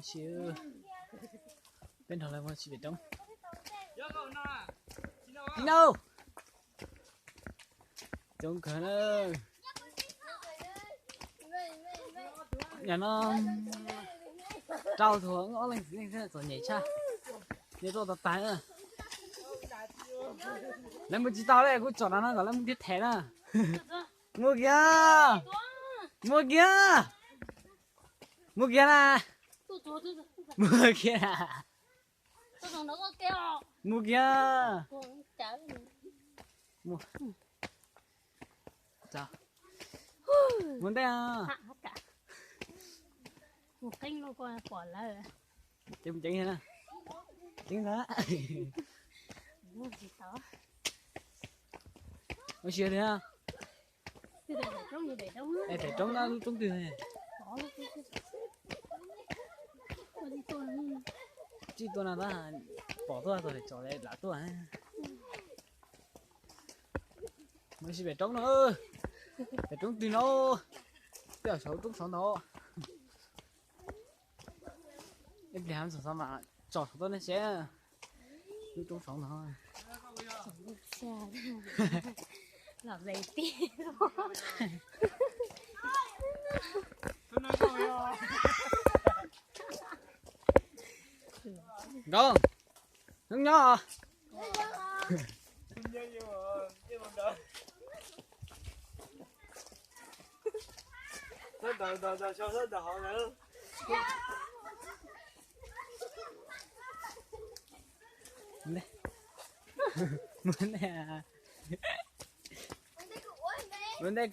Sib, peb nrog lawv mus sib pem roob. Tij Nau, coob kawg na. Yam no rau thuam ob leeg txiv neej xwb txom nyem tshaj. Nyias tuaj tas tas na. Lawv mus tsis tau li, kuv tsom no no kom lawv mus thiab them na. Mus kiag, mus kiag, mus kiag na, mus kiag, mus kiag. Mus ntej, mus qeeb lawm, ceev ceev na, ceev ntag. Ua si tiag. Es pem roob na, lub roob twg? Tsis tuaj no tab pom tuaj txog pem tsom lav tuaj. Mus si pem roob no, pem roob twg no, peb saum roob saud ntag. Ib pliag tsom xov mas tsom saum tuaj nej seb. Lub roob saud ntag. Los ze ti. Nkauj, hnub nyob. Mus ntej, mus ntej,